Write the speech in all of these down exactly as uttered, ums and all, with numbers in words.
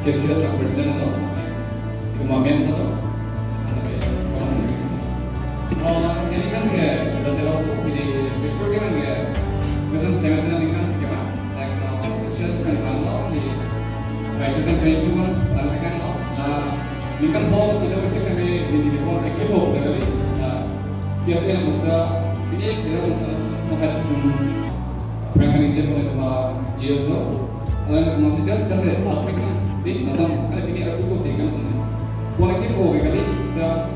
K C S president ano, kuma mem ano, ano ke, oh, jadi kan ke, dati lo, jadi, Facebook kan ke, kan seven kan sih kan, like, uh, just kan kan lo, di, like, kan jadi tuan, kan kan lo, na, ningkan pho, kita mesti kami di, di pho, active pho, kali, uh, P S A mesti, ini cerita mesti, mesti, mesti, Frank kan ije pon ma G S lo. Alang ma si just kasi Africa di masam kali ini aku so si kan pon. Pon active ho kali sita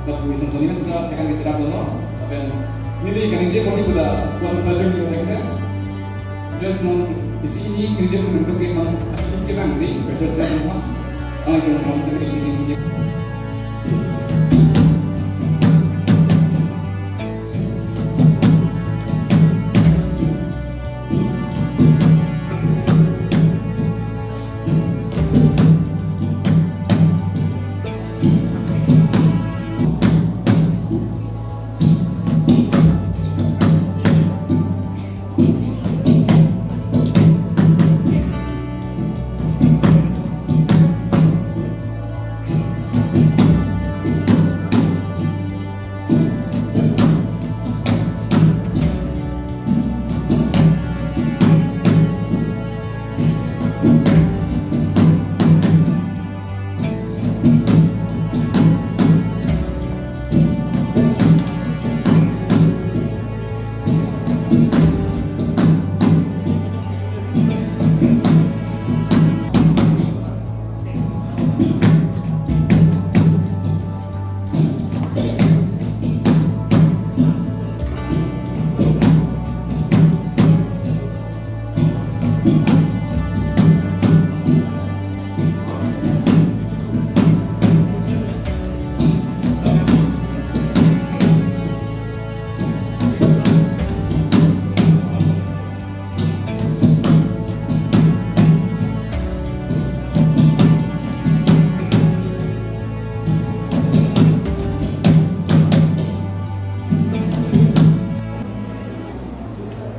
batu isan soni sita tekan ke cerita pon. Tapi ini kan ije pon itu dah pon belajar di Africa. Just non isi ini kan ije pon untuk kita kita di versus dan semua. Alang itu masih di sini.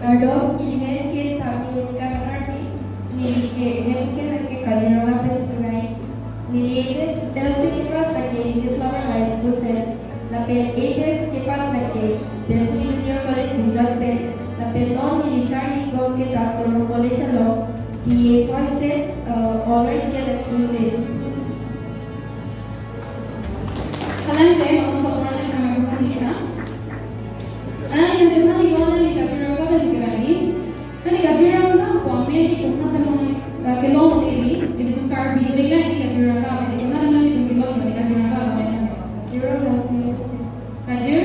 Kardom, ili men ke Sami Renika Karti, neli ke men ke lake Kaziranga pen sekolah. Neli H S L C kepass lake Little Flower High School pen, lapen H S kepass lake Delhi Junior College Gujarat pen, lapen non neli charli bom ke Doctor College along, B A first sem, uh, honours ke lake English. Salam te, makan sopra le kami bukan kita. Anak ini tentang iwan dan di Kaziranga pen sekolah ini. Kali Kaziranga, kami di Kumna kami, eh, kelong ini, di Karbi Duri lagi Kaziranga, di Kumna kami di kelong di Kaziranga, kami. Kazir?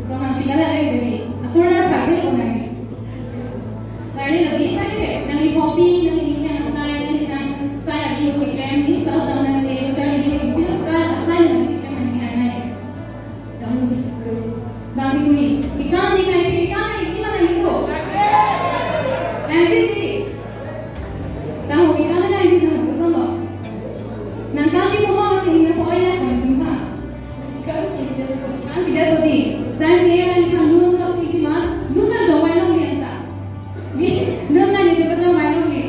Rohan, pila lagi dari. Aku udah pakai kau lagi. Lari lagi tadi deh, nang di kopi, nang di ikan asai, nang di ikan asai lagi, oke, klaim di, kalau nang di, cari di, oke, asai, nang di ikan, nang di ikan, nang di ikan. Dance. Dance kuri. Ikan di kai, ikan di, di mana itu? Lanjut di. Tahu ikan di kai, di mana? Betul loh. Nang kami mau mau di mana? Pokoknya kami jumpa. Ikan tidak. Ikan tidak tadi. Saya dia yang ikan nun kau di mana? Nun kan jawai lo dia tak. Di nun kan itu kan jawai lo dia.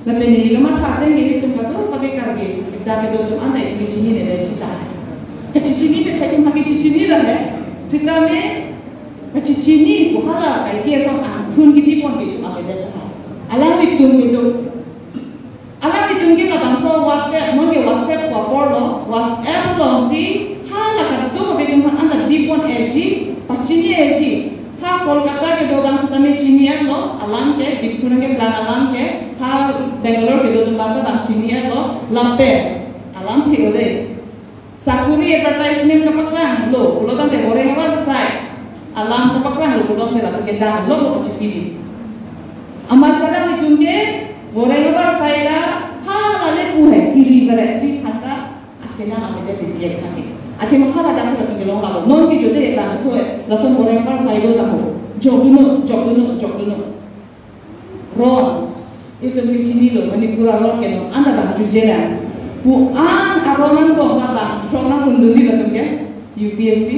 Lapen neli lo matha ateng nelitum kadokave Karbi, dak kedo atum anta neli chinine le seta. Kachechini chethe atum ha kachechini lo he. Seta me kachechini ko hala kaike asong angthun kipipon ke atum avedet tha. Alanglitum kedo. Alanglitum ke labangso WhatsApp, non ke WhatsApp ko apor lo, WhatsApp alongsi hala kadokave atum aphan anta bipon eji, pachini eji. Ha Kolkata kedo abang seta me chini-et lo, alam ke, Diphu nangkeplang alam ke, ha Bangalore kedo atum abang ta bang chini-et lo, lapen alam thik-o dei. Sakuri advertisement kapaklang lo, pulo tangte Boreng Avarsai alam kapaklang lo, pulo tangte latum ke dam lo, lo kachepiji. Amat seta alanglitum ke Boreng Avarsai ta hala le pu he, kiri bere ji thangka akenangsot akedet dikek kami. Akhema hala dak seta tum kelong lalo. Non ke jode eta so, lason Boreng Avarsai do tamo. Jokdunnon, jokdunnon, jokdunnon. Ron, itum ke chinilo, Manipur aron ke non, anta bang jujena. Pu-an aron angbong bang, bang throk nang undun di latum ke, U P S C.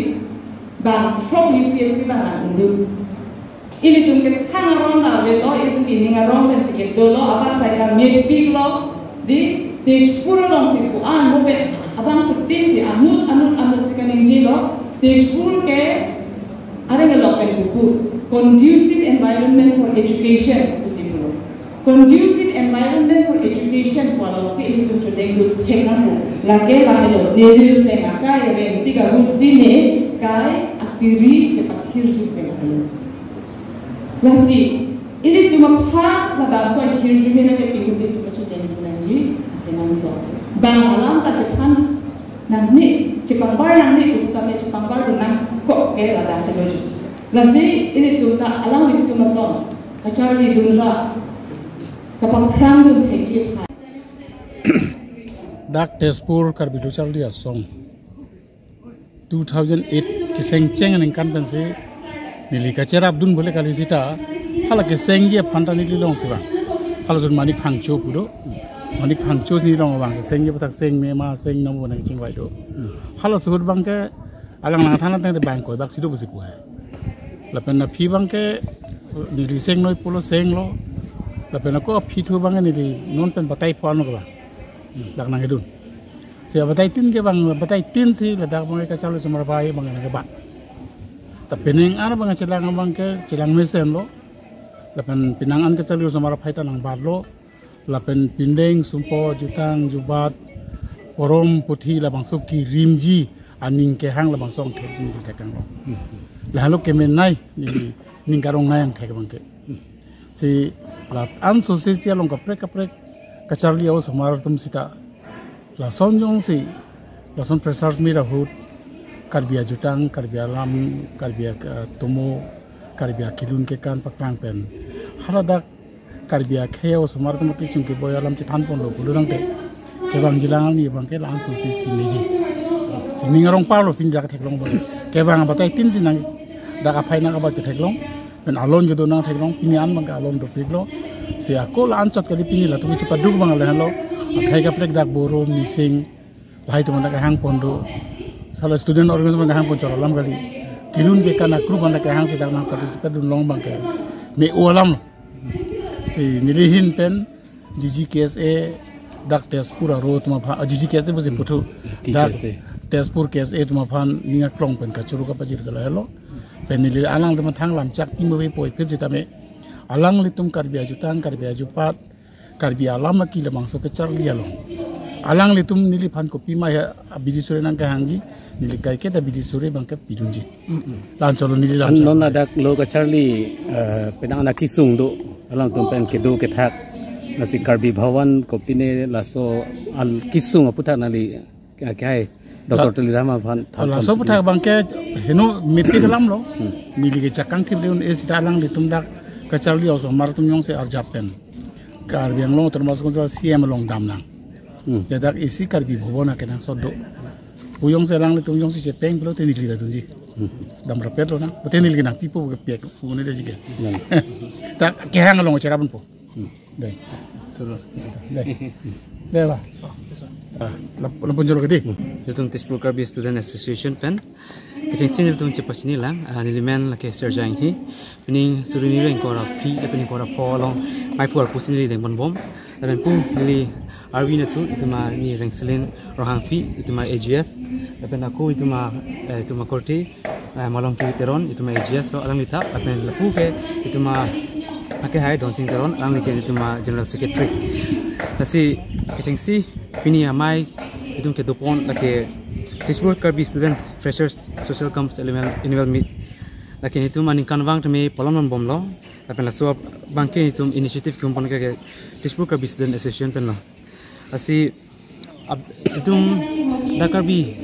Bang throk U P S C bang nang undun. Ilitum ke thang aron ta avelo, ilitum ke ning aron pensi kedolo, Avarsai ta mepik lo, di Tezpur alongsi pu-an mo pen abang kutin si anut, anut, anut si kaningje lo, Tezpur ke areng alok pen kuku, conducive environment for education, pusi pu. Conducive environment for education pu along ke ilitum chodeng dun thek nangpo. Lake lahelo, neli seng akai reng tiga hut sine kai atiri chepathirji pen lahelo. Lasi, ilitum aphan labangso ahirjume nangkepi ahut ilitum kachodeng dun nangji, akenangsot. Bang alam ta chephan nangne, chepangbar nangne, pusitame chepangbar dun nangkok ke ladak kedo ji. Lasi, ilitum ta alanglitum ason kacharli dun ra kapaphrang dun thekji aphan. Dak Tezpur Karbi Lo Charli Asong two thousand eight kesengcheng aningkan pensi neli kacherap dun bole kali seta, hala kesengji aphan ta neli longsi bang. Hala jun Manik Phangcho pu do. Manik Phangcho neli long bang kesengji aphuthak seng me ma seng nom bonang chingvai do. Hala suhut bang ke alang lang than ateng bang koi bak si do pusi pu he. Lapen aphi bang ke neli seng noi pulo seng lo. Lapen ako aphi thu bang ke neli non pen batai pho-an lo ke bang. Dak nangkedun. Si abatai tin ke bang, batai tin si ladak bang kacharli osomar aphai bang nangkebat. Ta penang an bang chelang bang ke chelang mesen lo. Lapen penang an kacharli osomar aphai ta nangbat lo. Lapen pindeng, sumpo, jutang, jubat, porom, puthi labangso kirimji aning kehang labangso angthek jing thek kang lo. Lahelo kemenei, neli ning karong nai angthek bang ke. Si la-an sosesi along kaprek kaprek kacharli osomar atum seta lason jongsi, lason freshers meet ahut, Karbi ajutang, Karbi alam, Karbi atomo, Karbi akelun kekan paklang pen, hala dak Karbi akhei osomar atum kisung keboi alam chethan ponlo pulo tangte, kevangji lang ani bang ke la-an sosesi meji. Si ning arong parlo pini dak theklong bang. Kevang abatai tin si nang dak aphai nangkebat ke theklong. Pen alon kedo nang theklong, pini an bang ke alon dopik lo. Si ako la-an chot kali pini latum chepaduk bang le lo. Akhei kaprek dak Boro, Mising, lahai atum dak kehang pon do. Sala student organization dak kehang pon chor alam kali. Kelun kekan a-group dak kehang si dak nang participate dun long bang ke me-o alam lo. Si neli ahin pen G G K S A dak Tezpur aro atum aphan, ah, G G K S A pusi puthu. Dak T K S A. Tezpur K S A atum aphan ning aklong pen kachoro kapajir ke lahelo. Pen neli alangtum thang lam chak pimo ve poi phir sitame, alanglitum Karbi ajutang, Karbi ajupat, Karbi alam aki labangso kacharli along, alanglitum neliphan kopi ma ya abidi suri nangkehangji, neli kaike ta bidi suri bang ke pidunji. La-an cholo neli la-an cholo. An non ladak lo kacharli, eh, penang an akisung do, alangtum pen kedo kethak. Lasi Karbi Bhawan kopine laso al kisung aputhak nangli, eh, kehai Doctor La-, Tuliram aphan than laso aputhak bang ke heno mepik alam lo. Hmm. Neli ke chakang thip le un-e seta alanglitum dak kacharli osomar atum jongsi arjap pen Karbi Anglong Autonomous Council C M along dam nang. Hmm. Ladak isi Karbi Bhawan akenangsot do. Pu jongsi alanglitum jongsi chepeng pulote neli ta dunji. Hmm. Dam rapet lo nang. Pute neli ke nangpipo ke pek pu ne de ji ke. Nang. Ta kehang along cherap ponpo. Hmm. Dei. Dei. Dei ba. Ah, lap-, lampun jolo ke dei. Hmm. Itum Tezpur Karbi Student Association pen Kechengsi nelitum chepachini lang, ah, neli men lake Serjang hi. Pini suri ni reng kora pi, pini kora pho along, mai pur pusi neli dengpon bom. Lapen pu neli arvi natu, itum a ni Rengsilin Ronghangpi, itum a A G S. Lapen ako itum a, eh, itum a korte, eh, Malomkiri Teron, itum a A G S lo, alangli ta, lapen lapu ke itum a akehai Donsing Teron, alangli ke itum a General Secretary. Lasi kechengsi pini amei itum kedopon lake Tezpur Karbi Students Freshers Social Camps Annual, Annual Meet. Lake itum aningkanvang tame palon bomlo. Lapen laso abangke itum initiative kehum pon ke Tezpur Karbi Student Association pen lo. Lasi ab-, itum dak Karbi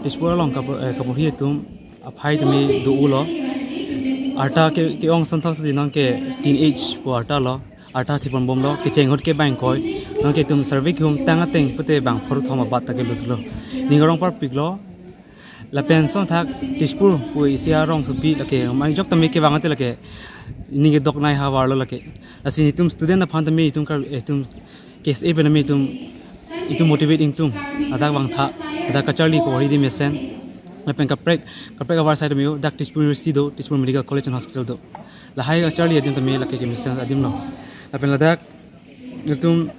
Tezpur along kapur, eh, kapurhi itum aphai tame do-o lo. Arta ke, ke-ong asonthot si nang ke teenage pu arta lo. Arta thipon bomlo, kecheng ahut ke bang koi. Nang ke itum survey kehum tang ateng pute bang pharo thom abat ta kelut lo. Ning arong parpik lo. Lapen asonthot Tezpur pu isi arongsopi lake, mai jok tame kevang ate lake, ning kedok nei havar lo lake. Lasi itum student aphan tame itum kar, itum K S A pen tame itum, itum motivate ingtung. Ladak vangtha, ladak kacharli ko hori di mesen. Lapen kaprek, kaprek avar side tame yo, dak Tezpur University do, Tezpur Medical College and Hospital do. Lahai kacharli adim tame lake kemesen adim lo. Lapen ladak itum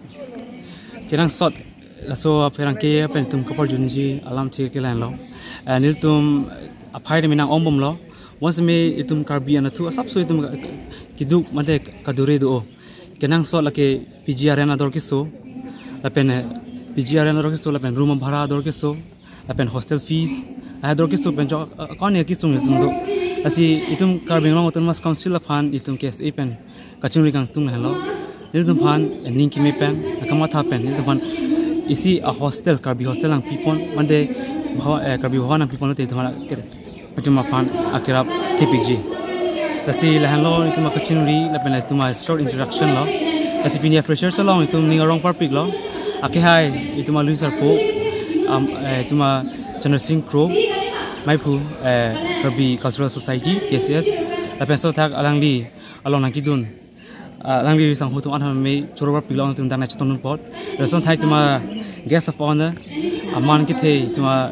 kenangsot laso apherangke pen itum kaparjunji alam thik ke lahenlo. Eh, nelitum aphai tame nang-ong bomlo. Once me itum Karbi anatthu asapso itum keduk mate kadure do-o. Kenangsot lake P G R N ador keso. Lapen, eh, P G R N ador keso, lapen room bhara ador keso. Lapen hostel fees ador keso pen jok, eh, kon ya kesung itum do. Lasi itum Karbi Anglong Autonomous Council aphan itum K S A pen kachingri kangtung lahenlo. Nelitum aphan, eh, ning keme pen, kamatha pen, nelitum aphan isi a hostel, Karbi hostel nangpipon, mande bha-, eh, Karbi bhavan nangpipon lote itum aphan ke-, itum aphan akerap thepikji. Lasi lahenlo itum akachingri, lapen itum a short introduction lo. Lasi pini a freshers along itum ning arong parpik lo. Akehai itum a lui sarpo, am, eh, itum a Chandra Singh Kro, maiphu, eh, Karbi Cultural Society, K C S. Lapen asonthot alangli along nangkedun, ah, alangli sangho atum an tame choro parpik lo, itum dak nangchetongdun apot. Lason thai itum a guest of honor, aman kethe itum a,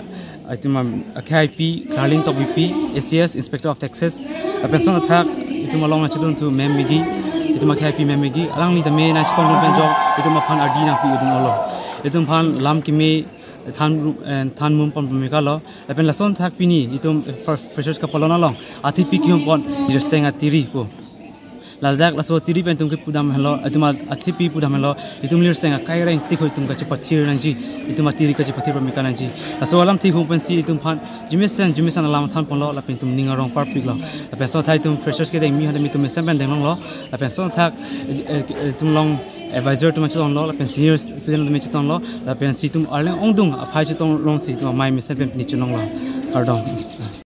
itum a K I P, Karling Tokbipi, A C S, Inspector of Taxes. Lapen asonthot itum along nangchedun tu Ma'am Megi, itum a K I P Ma'am Megi. Alangli tame nangchetongdun pen jok itum aphan ardi nangpidun olo. Itum aphan lam keme than, eh, than mum pon pameka lo. Lapen lasonthot pini itum, eh, fr-, freshers kapalon along athepi kehum pon lirseng atiri ko. Ladak laso atiri pen itum kepudam henlo, itum a-, athepi pudam henlo, itum lirseng akai reng tik ho itum kachepathir nangji, itum atiri kachepathir pameka nangji. Laso alam thik hum pensi itum aphan jimesen, jimesen alam than ponlo, lapen itum ning arong parpik lo. Lapen asonthot itum freshers kedengmi han tame itum mesen pen denglonglo, lapen asonthot, eh, eh, itum along advisor atum chetonglo, lapen senior student atum chetonglo, lapen si itum arleng ongdung aphai chetong longsi itum amei mesen pen pini chelonglo. Kardom.